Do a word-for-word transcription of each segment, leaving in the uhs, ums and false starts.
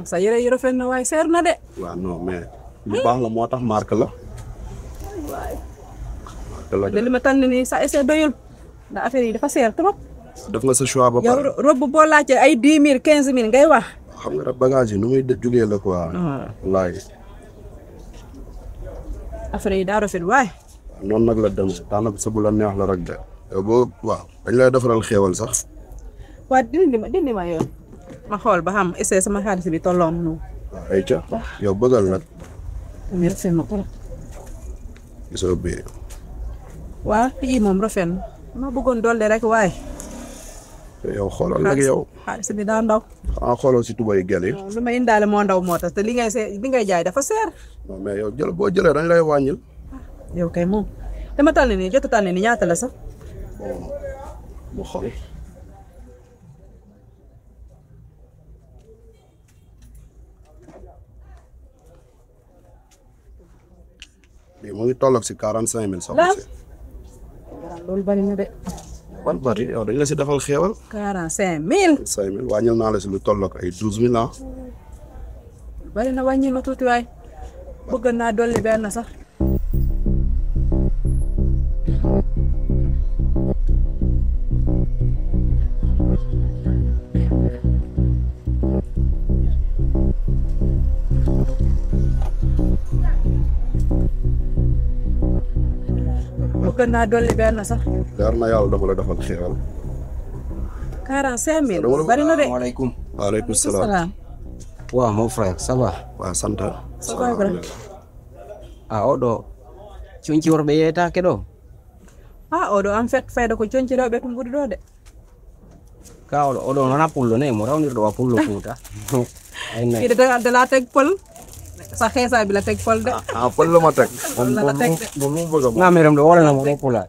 Sa yére yi rafet na waaye, seer na de. Waaw, non, mais lu baax la, moo tax marque la. Marque la de. Li ma tànn nii, sa essai doyul. Ndax affaire yi dafa seer trop. Def nga sa choix ba pare. Yow, robe boo laajte ay dix mille, quinze mille ngay wax. Xam nga rek, bagage yi nu muy de-, jugee la quoi. Ah. Wallaahi. Affaire yi daa rafet waaye. Noonu nag la demee. Daanaka sa bu la neex la rek de. Yow boo, waaw, dañ lay defaral xéewal sax. Waa, dindi ma, dindi ma yow. Ma xool ba xam, est-ce que sama xaalis bi tolloo na noonu? Waaw, ay ca. Yow bëggal nag. Merci beaucoup. Gisoo bii? Waaw, lii moom rafet na. Ma bëggoon dolli rek waaye. Yow xoolal nag yow. Xaalis bi daa ndaw. Xanaa xooloo si tubay gel yi. Waaw, lu ma indaale moo ndaw moo tax. Te li ngay se-, li ngay jaay dafa seer. Non, mais yow jël, boo jëlee dañ lay wàññil. Yow kay moom. Dama tànn nii, jot a tànn nii, ñaata la sax? Bon, mu xool. Lii mu ngi tolloog si quarante-cinq mille, soxna si. Loolu bari na de. Ban bari? Yow, dañ la si defal xéewal. Quarante-cinq mille? Cinq mille, wàññil naa la si lu tolloog ay douze mille, ah. Bari na, wàññil ma tuuti waay. Bëgg naa dolli benn sax. Bëgg naa dolli benn sax. Leer na Yàlla, dama la defal xéewal. Quarante-cinq mille, bari na de. Waaleykum. Waaleykum salaam. Salaam. Waaw, mon frère, ça va? Waaw, sant. Ça va, grand. Ah, oɗo conci worɓe yeetaake ɗo? Ah, oɗo, en fait, fayda ko conci rewɓe tun ɓuri ɗo de. Ka oɗo, oɗo wona pullo ne, mo rawnirɗo wa pullo Fuuta. Ay, nay. Kii de, da, da laa teg pël. Sa xeesaay bi la teg pël de. Ah, ah, pël la ma teg. Moom, moom, moom, moom bëgg a. Nga meram de, wala na mo pula.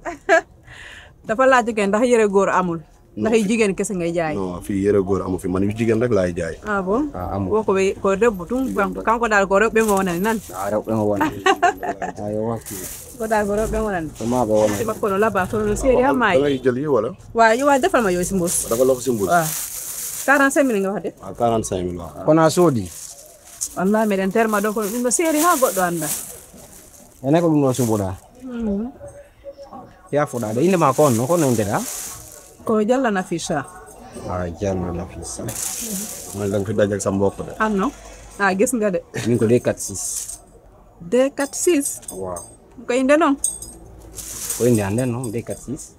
Dafa laaj kay ndax yére góor amul. Ndax yu jigéen kese ngay jaay? Non, fii yére góor amu fi. Man yu jigéen rek laay jaay. Ah bon? Ah, amu. Wo ko ɓe, ko debbo tun, kan-, kanko daal ko rewɓe mo wonani nan. Ah, rewɓe mo wonani. Ayo, wakki. Ko daal ko rewɓe mo wonani. Ko maa ɓe wonani. Si makko no laba, kono no seeri haa maayi. Da ngay jël yi wala? Waaw, yow, waaw, defal ma yooyu si mbuus. Dafa loxo si mbuus. Waaw. Quarante-cinq mille nga wax de? Ah, quarante-cinq mille, waaw. Kono a soodi? Wallahi, meɗen terma ɗo, kono ɗum no seeri haa goɗɗo annda. Ene ko ɗum ɗo suɓuɗa? Mhm. Ya fuɗaade, innde maa ko honno? Ko honno innde-ɗaa? Ko Jallo Nafisa. Ah, Jallo Nafisa. Man, da nga fi daje ak sa mbokk de. Am no? Ah, gis nga de. Min ko deux quatre six. Deux quatre six? Waaw. Ko innde non? Ko innde an nden non, deux quatre six.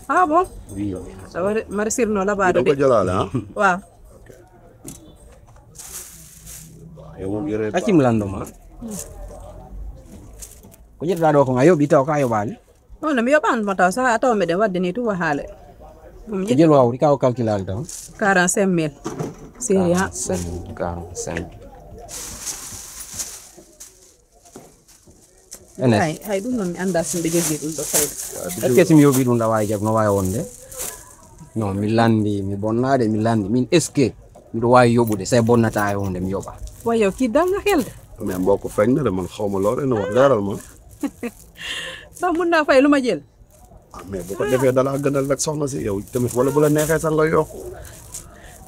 Ah bon? Oui. Awa de, mari sirno labaade de. Ko Jolaale, ah? Waaw. Ok. Accim lanndo ma. Ko ƴettuɗaa ɗoo kon, a yoɓii taw ka a yoɓaali? Non, non, mi yoɓaano mo taw, sa a taw miɗen waɗde nii tun wa haale. Ko jelu hawri, ka o calculal taw? Quarante-cinq mille. Sérieux? Quarante-cinq mille, quarante-cinq mille. Enes. Hay, hay ɗum noon mi anndaa so mbiɗa jogii ɗum ɗo fayda. Est-ce que si mi yoɓii ɗum ɗa waawi jaɓ-, no waawi wonde? Non, mi lanndii, mi bonnaade, mi lanndii. Min, est-ce que miɗo waawi yoɓude, so a bonnataa e huunde, mi yoɓa? Wa yow, kii dal nga helde. Mais mboo ko feŋ ne de, man xaw ma loolu, ene wax leeral ma. Sax mun naa fay lu ma jël. Ah, mais bu ko defee, dalaa gënal nag, soxna si, yow tamit, wala bu la neexee sax nga yokk.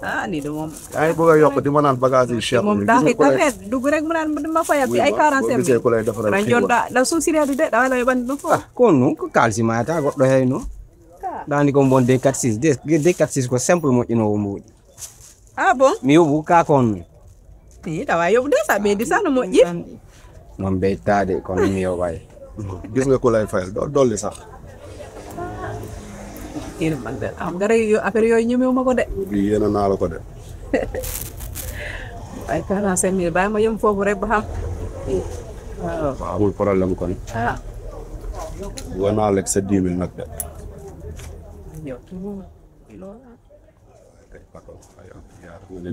Ah, lii de moom. Yaa ngi bëgg a yokk, di ma naan bagage yi cher. Moom daa xëy tamit dugg rek mu naan ma fayal fi ay quarante-cinq mille. Boo gisee ku lay defaral xéewal. Daa suusiri de, daa wala yoɓan ɗum fof. Ah, ko non, ko kaalisi maata goɗɗo heyno. Daani ko mbon deux quatre six, deux, deux quatre six ko simple moƴƴinoowo mbuuɗi. Ah bon? Mi yoɓu ka kon. Ii, tawa yoɓu de, sa ɓeydi sa no moƴƴi. Non ɓeytaade, kono mi yoɓay. Gis nga ku lay fayal, doo dolli sax. Ina man de, am nga rek yo, affaire yooyu ñemewuma ko de. Bi yéena naa la ko de. Ay, quarante-cinq mille, bàyyi ma yem foofu rek ba xam. Waaw. Waaw, amul problème kon. Ah. Bëggoon naa lekk sa dix mille nag de. Yow, loolu.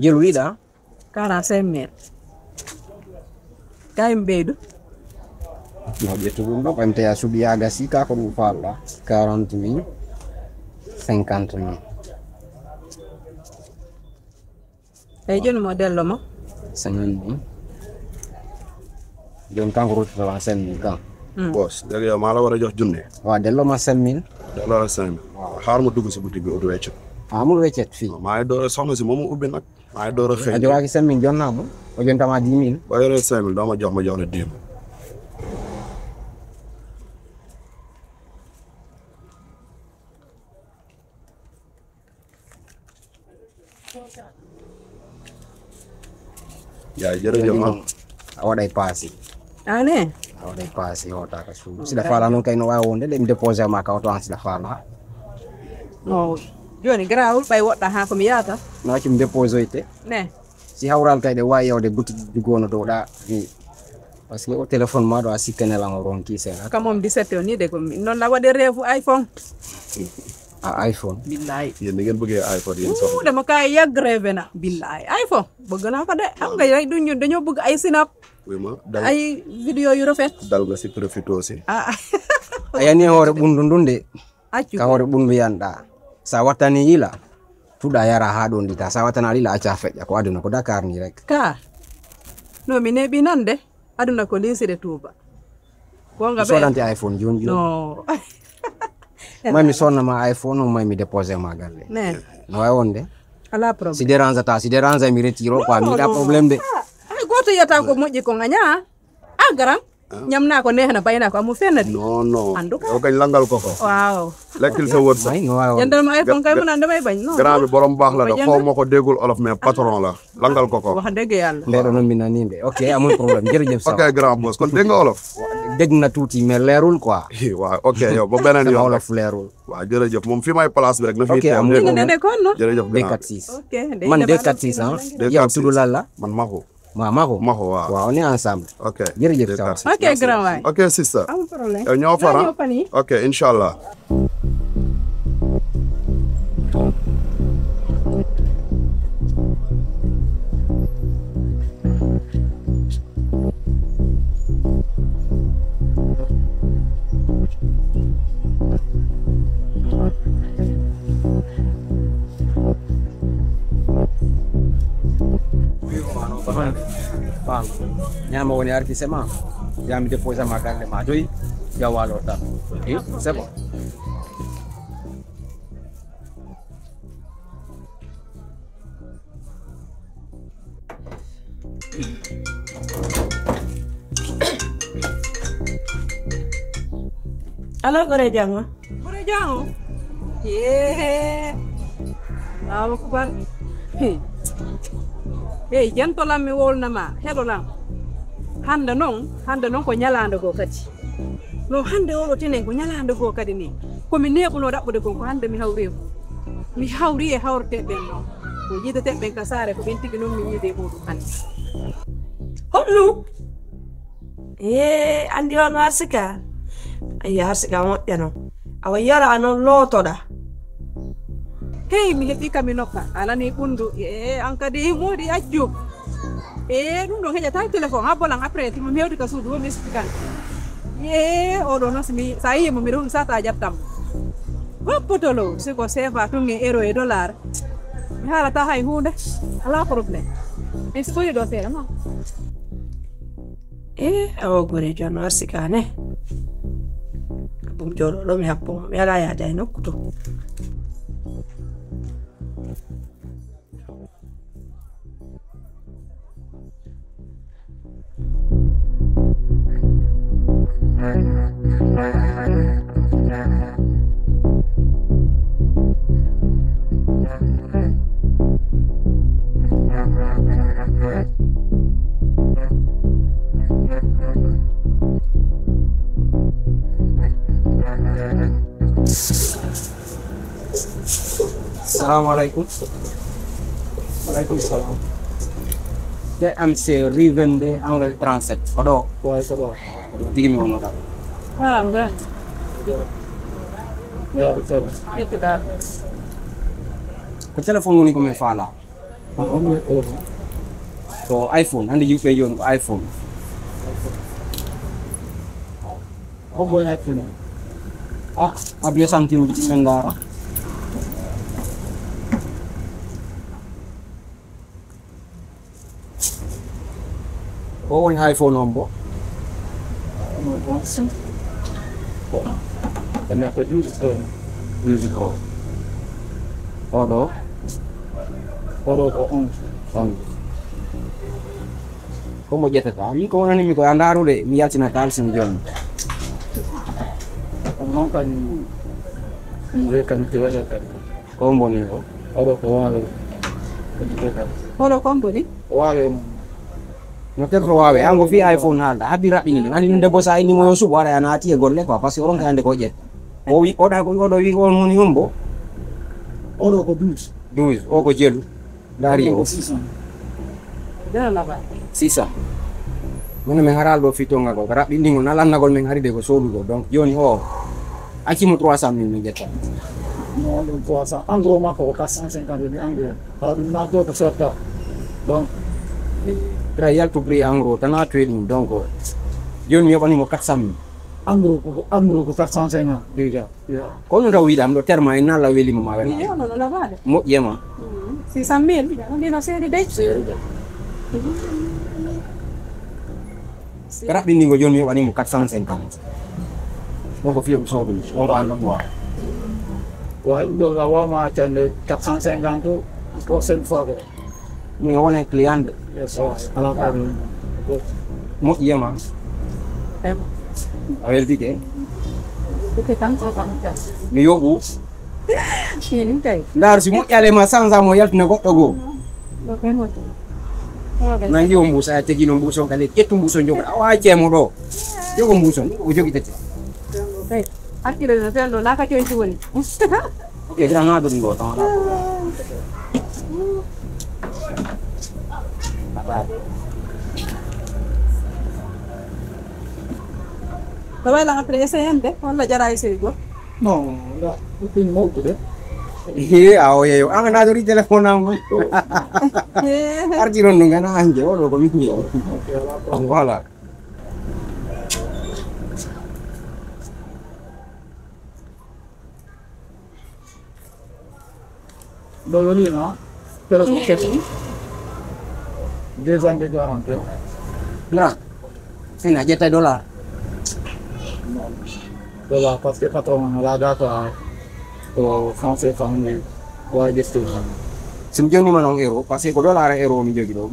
Jelu wiɗa? Quarante-cinq mille. Kay mi ɓeydu. No ƴettu ɗum ɗo, ɓamte a suɓi a gasi ka ko ɗum faalɗa. Quarante mille, cinquante mille. Eyi, jooni mo dello mo? Cinquante mille. Jooni kanko ruttata cinq mille kan. Hmm. Boss, léegi yow maa la war a jox junne. Waaw, delloo ma cinq mille. Delloo la cinq mille. Waaw. Xaar ma dugg si boutique bi, ut wecc. Amul weccet fii. Maa ngi door a soxna si moom mu ubbi nag. Maa ngi door a xëy. A jogaaki cinq mille jot naa mo. O jonta ma dix mille. Boo yoree cinq mille, doo ma jox, ma jox la dix mille. Yaa, jërëjëf, ah. A waɗay paasi. Ane? A waɗay paasi, hoota ka suudu. Sila faala non kay no waawi wonde, de mi déposé ma ka oto an sila faala. Oh, jooni garaawul ɓay woɗɗa haa ko mi yaata. No accu mi déposé te. Ne. Si hawral kay ɗe waawi yawde boutique jugono dow ɗa. Parce que o téléphone ma ɗo a sikkane lan o ronki sen. Ka moom dix-sept o ni de ko mi, noon la waɗi rêve iPhone. A iPhone. Billahi. Yéen ni ngeen bëggee iPhone, yéen soxna. Wuu, dama kaa yàgg rêve na. Billahi. iPhone. Bëgg naa ko de. Xam nga rek duñu, dañoo bëgg ay snap. Oui, ma, dal, ay vidéo yu rafet. Dal nga si profito si. Ah. A yani hoore ɓundu ndun de. Accu. Ka hoore ɓundu yanɗa. Sa wattani yila. Tuɗa yara haa ɗon ɗita. Sa wattana yila acca feƴƴa. Ko aduna ko Dakar ni rek. Ka. No mi neɓi nan de. Aduna ko linsire tuuba. Gonga ɓe. Sodante iPhone joni joni. No. May mi sonna ma iPhone, may mi déposé ma galle. Ne. No way wonde. Ala problème. Si dérange ta, si dérange mi retiro quoi, mi da problème de. Ah, ah, goto yata ko moƴƴi ko ngaña. Ah, garan. Ñamna ko neexna bayna ko amu fenati. Non, non. En tout cas. Yow kañ langal ko ko. Waaw. Lekkil sa wërsëg. Ay, no way wonde. Yandal ma iPhone kay mun andamay bañ. Non. Grand bi borom baax la de. Xaw ma ko déggul olof mais patron la. Langal ko ko. Wax dëgg Yàlla. Ndeɗo noon mi nanii nde. Ok, amul problème. Jërëjëf, ça va. Ok, grand boss. Kon dégg nga olof? Dégg na tuuti, mais leerul quoi. Waaw, ok, yow, ba beneen yoon. Sama olof leerul. Waaw, jërëjëf. Moom fii may place bi rek, na fii teew. Ok, amul problème. Jërëjëf, grand. Deux quatre six. Ok, man deux quatre six, ah. Yow tudd lan la? Man Maxu. Waaw, Maxu. Maxu, waaw. Waaw, on est ensemble. Ok. Jërëjëf, ça va. Ok, grand waay. Ok, sister. Amul problème. Yow ñoo far, ah? Ñoo far yi. Ok, inshallah. Ñaama woni arti sema. Yaa mi déposé ma galle ma joyi. Yaa walo tan. Eh, c'est bon. Alo, gore jam on? Gore jam on? Yee. Allahu akbar. Hey. Hey, janto lan mi wolna ma, heɗo lan. Hande non, hande non ko ñalaande goo kadi. No hande oo ɗoo tenen ko ñalaande goo kadi nii. Ko mi neeɓunoo ɗaɓɓude kon, ko hande mi hawri e mun. Mi hawri e hawreteeɓe ɓen non. Ko yiideteeɓe ɓen ka saare, ko ɓen tigi non mi yiidi e muɗum hande. Honɗum? Ee, anndi on Arsika? Ayya, Arsika moƴƴa non. Awa, yara non lootoɗaa. Hey, mi heɓii ka mi nokka. A nanii ɓunndu. Ee, an kadi moodi accu. Ee, ɗum ɗon heƴataa e téléphone. Habbo lan après, tuma mi hewti ka suudu, wo mi explikan. Ee, oo ɗoo non, si mi, si a yii mo, miɗo huli sata a ƴettan mo. Hoppotolo, si ko seefa tun e euro e dollar. Mi haalataa hay huunde. Alaa problème. Mi sikoyi ɗoo seeɗa, non? Ee, awa goreejo an o arsi ka ne. Abbo mi jooɗoo ɗoo, mi habbo mo. Mi alaa yaade hay nokku to. Salamu alaikum. Wa alaikum salam. Te am se rue vingt-deux, angle trente-sept. Ko ɗoo? Waaw, ko ɗoo. Ko ɗoo tigi mi wonno ɗaa. Ah, nga. Yo, ko ɗoo. Yettuɗaa. Ko téléphone woni ko mi faala. Ko iPhone, hande yimɓe jooni ko iPhone. Ko boy iPhone. Ah, abiye santiru men ndaara. Ko woni iPhone on bo? Ko. Ene ko juuɗe ko. Music o. Oɗo. Oɗo ko on. On. Ko mo ƴettata? Min ko wonani mi ko a ndaarude, mi yaltina kaalisi mi jooni. On non kan, mi wiyata kan, mi wiyata kan. Ko on boni ko? Oɗo ko waawe. Oɗo ko on boni? Waawe. No terto waawe, an ko fii iPhone haalda, haɓi raɓɓini ɗum. Andi ɗum debbo sa inni mo yo suɓo, ara a naati e golle quoi, parce que oɗon kayande ko ƴetta. O wi, oɗa ko, oɗo wi on woni hombo? Oɗo ko douze. Douze, o ko jelu. Ndaari o. Six cents. Six cents. Mino men haraal ɗo fii tonga ko, ko raɓɓinɗingol, na lannagol men hari de ko soodugol. Donc, jooni o, acci mo trois cent mille min ƴetta. Non, ɗum trois cents. En gros makko ko quatre cent cinquante mille en gros. Haɗa ɗum naatoo ko sotta. Donc, tra yaltu prix en gros, tan a tuwe ɗum. Donc, jooni mi yoɓani mo quatre cent mille. En gros ko, en gros ko quatre cent cinquante déjà. Yeah. Ko ɗum taw wiɗam ɗo terma en nalla welima ma wela. Iyo, no, no, no, no. Moƴƴema. Mm. Six cent mille, no, no, seeri de. Seeri de. Raɓɓindigo jooni mi yoɓani mo quatre cent cinquante. Ɗon ko fiyo ko soodumi. On ko an ɗon mo wawa. Wa ɗo ga wama cande quatre cent cinquante pour cent fois ko. Mi wona client de. Yes, sir. Ala ka ɗum. Moƴƴema. Em. A weltike. Ite tan ko kam. Mi yoɓu. Min kay. Ndar si moƴƴale ma sansa mo yaltina goɗɗo goo. Ɗo kay moƴƴi. Nangi o mbuusa, a tegino mbuuson kadi, ƴettu mbuuson jogo. A wawa ceemo ɗo. Jogo mbuuson, o jogitete. Kay. Hakkille no fen ɗo, na ka coñci woni. Ok, jaa, na ɗum ɗo, tan wala. Ko wayla après essayande, walla jara essaygo? Non, la, ɗum mawɗude. He, a o yeeyo. An a natori téléphone am. He. Arti non no ngana anje, oɗo ko min. Ok, ala problème. Voilà. Ɗo woni, no? Presque. Deux ans de garantie. Grand. Ina ƴetta dollar. Dollar, parce que patron, on a d'accord ko français, famille, ouais, des trucs. Si mi jonnima non euro, parce que ko dollar e euro mi jogi ɗo.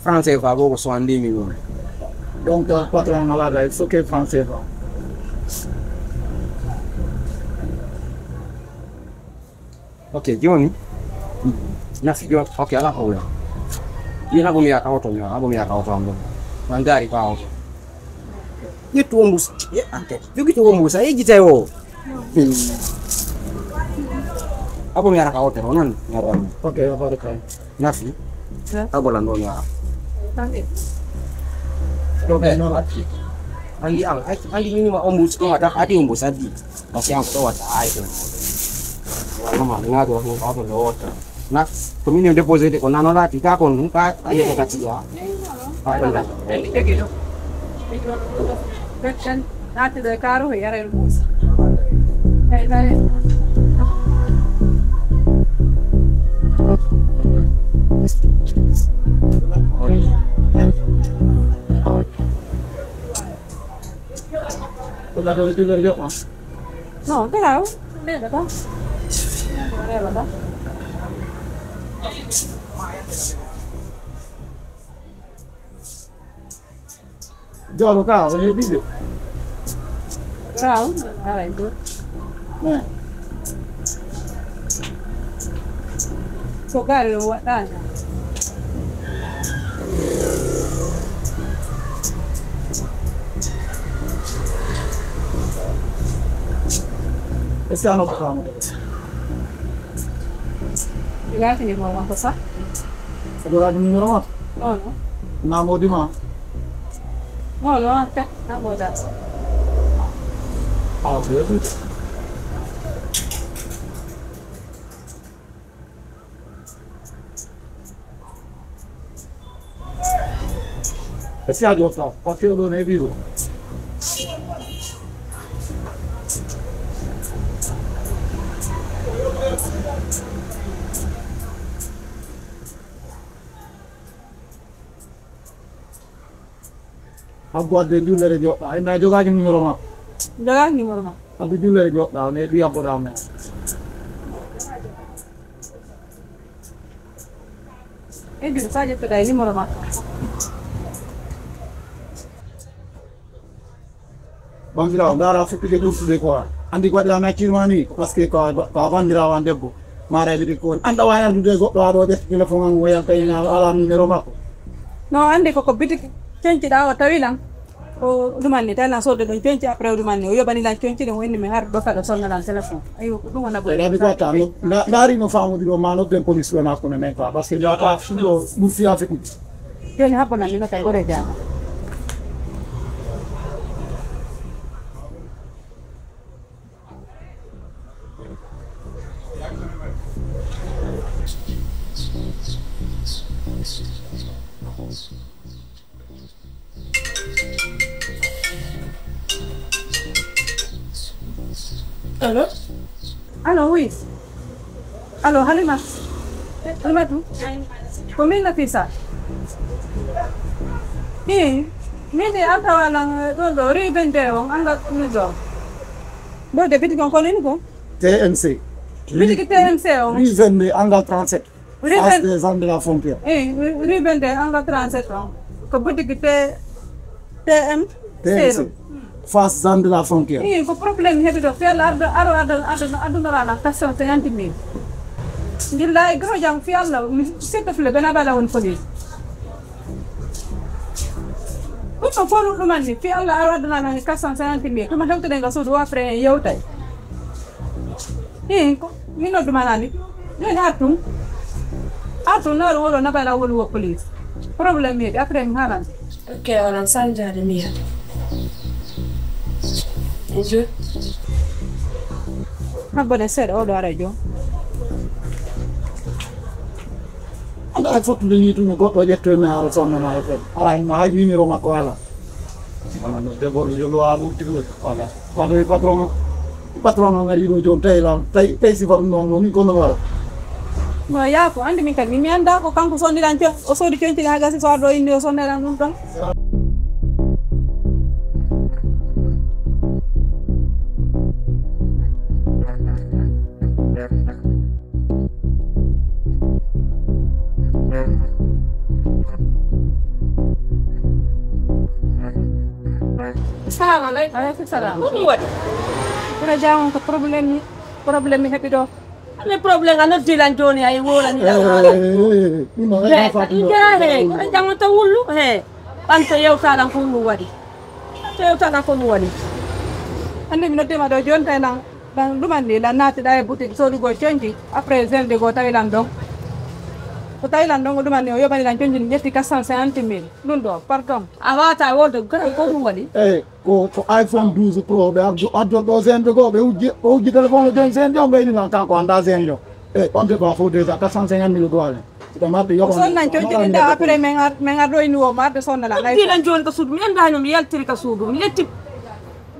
Français fa ko soixante-dix millions. Donc, euh, patron, on a la, il faut que français fa. Ok, jooni. Merci, jooni. Ok, ala problème. Ɗin haɓu mi yaaka oto, mi haɓu mi yaaka oto am ɗon. Man gaari fa oto. Ƴettu o mbuusa. Ye, ante. Jogito o mbuusa, yejjitay o. Hmm. Haɓu mi yaaka oto, non? Mi yaaka oto. Ok, on va reprendre. Nafi. Hein? Agola ndo nya. Tande. Ɗo ɓe non acci. Andi an, acci, andi minima o mbuusa, ɗo wata, adi o mbuusa di. Parce que an ko ɗo wata, ay, ɗo. Wala ma, nga ɗo, ɗo, ɗo, ɗo, wata. Na, ko minimum déposé de, ko nano lati, ka kon, ka, ayi ko kati ya. Ka ɗon da. Naati ɗo e kaaro, ko yarayno muusa. Hey, dare. Ko la doon julor jox ma. Non, garaaw. Reeba ba. Reeba ba. Jolo ka, wani bidiyo. Brown, all right, good. Eh. So gari o waɗɗaani. Est-ce que a nokku kam? Ɗi laatini ko makko sax. Aɗa waɗi numéro makko? Non, non. Naamodii ma? Non, non, en fait, naamodii. Ah, ok. E si a ƴotta, parce que ɗo ne biro. Habbo adde jullere joɗɗa. Inda jogaaki numéro ma. Jogaaki numéro ma. Adde jullere joɗɗa, ne ɗi habboɗa mo. Sa ƴettuɗaa e numéro makko. Banndiraawo, ndaara fuɗɗude ɗoftude quoi. Anndi ko waɗi a naccir ma ni, parce que ko a, ko a banndiraawo an debbo. Maara e bitik ko woni. An ɗa waawi anndude goɗɗo aɗo ƴetta téléphone an o yalta ina alaa numéro makko. No anndi ko, ko bitik cenciɗaa o tawi lan. Ko ɗuman ni, tawi lan sodde ɗon conci, après o ɗuman ni, o yoɓani lan conci ɗin, o inni mi har ɗo kaɗo sonna lan téléphone. Aywa, ko ɗum wona boy. Ɗaɓi ko atta, no, nda-, ndaari no faamodiri o ma nodden police ɗo nakkude men quoi, parce que jawata fuɗɗo ɗum fiya fiti. Jooni habbo nan ni no tawi ɓore jaama. Allo? Allo, oui. Allo, Halima. Halimatu? Ko min Nafisa. Ii, min de an tawa lan ɗon ɗo, rue vingt-deux on, an ga ɗum ɗo. Ɗo de bitiki on kono ni ko? T M C. Bitiki T M C on. Rue vingt-deux, angle trente-sept. Face des armes de la frontière. Eh, rue vingt-deux, angle trente-sept on. Ko boutique T-, T M, T M C. Seeɗo. Face des armes de la frontière. Eh, ko problème heɓi ɗo. Fii Alla ardo, aro, ardo, ardo, ardo, ardo, ardo, quatre cent cinquante mille. Billahi, gro jam, fii Alla, mi, s'il te plaît, bana bala won police. Ɗum ɗo fof ɗum ɗuman ni, fii Alla aro, ardo, ardo, quatre cent cinquante mille. Tuma hewtude nga suudu, o après en yewtay. Eh, ko, mi noddu ma nani. Jooni artu. Artu, no, oɗo nabala wolu wo police. Problème mi, après mi haalan. Ok, onon sanjaade mi yaha. Ejo. Habbone seeɗa, oɗo ara jo. Anda ay fottude ni tun, goɗɗo ƴetto e mi haala sonna ma e fen. Ala, ma hay numéro makko ala. Wala no debbo yo lo alu tigo. Wala. Wala e patron. Patron no ngari ɗo joom tawi lan. Tawi, tawi si faɗum non, non, min kono wala. Mo yaa ko andi min kadi, mi anndaa ko kanko sondiran co-, o soodi conci ɗin haa gasi so arɗo indi o sondiran ɗum ɗon. Salamu aleykum. Aleykum salam. Ko ɗum waɗi? Kono jam ko problème ni, problème mi heɓi ɗo. Ami problème a noddi lan jooni ay wolani lan. Eh, eh, eh, eh, ɗum no He, waɗi ɗum Fatima. Jaa he, kono jam to wullu he. Ɓanto yewta lan ko ɗum waɗi. Ɓanto yewta lan ko ɗum waɗi. Anndi mi noddi ma ɗo jooni tawi lan. Lan ɗuman ni, lan naati ɗa e boutique soodugol conci, après zende goo tawi lan ɗon. Ko tawi lan ɗon, ko ɗuman ni, o yoɓani lan conci, mi ƴetti quatre cent cinquante mille. Ɗum ɗo, pardon. A waata wolde, ko, ko ɗum waɗi? Eh, ko, ko iPhone douze Pro, ɓe addo, addo ɗo zende goo, ɓe hujji, ɓe hujji téléphone o jooni zende o, ɓe ini lan kanko anndaa zende o. Eh, on dépend fof déjà quatre cent cinquante mille dollars. Ɗo marde yoɓo. Sonnan conci ɗin ɗa, après men ar-, men arɗo inu o marde sonna lan. Ɗiɗan jooni ka suudu, mi anndaa no mi yaltiri ka suudu, mi ƴetti.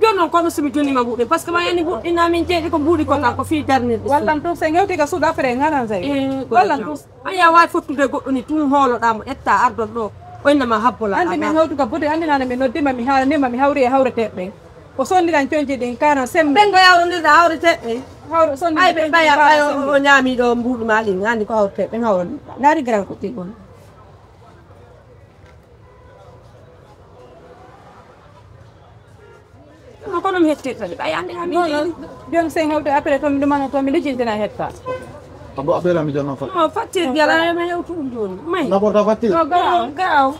Jooni non, kono si mi jonnii ma mbuuɗi, parce que ma yani mbuuɗi na min jeeɗi ko mbuuɗi ko tan, ko fii darnirɗi. Wallan tun, si en hewtii ka suudu, après, ngaran sey. Eh, wallan tun. A yaa waawi fottude goɗɗo ni tun, hooloɗaa mo, ƴetta, ardon ɗo, o inna ma habbo la. Anndi min hewtu ka boutique, anndi nana min noddi ma, mi haalani ma, mi hawri e hawreteeɓe ɓen. O sondiran conci ɗin, karan sembe. Ɓen ko yawrondirɗa hawreteeɓe ɓen? Hawre, sondiran conci ɗin, karan sembe. Ay, ɓay o, o ñaami ɗo mbuuɗi ma ɗin, anndi ko hawreteeɓe ɓen hawrondirɗa. Ndaari grand ko tigol. No, kono mi hettirta de, ɓay ande kam mi non, non. Jooni sen hewde après to mi ɗumano to mi lijintina hetta. Abo appel ami jono fa. No, facture bi ala ma hewtu ɗum jooni. May. D'abord ta facture. No, gaaw, gaaw.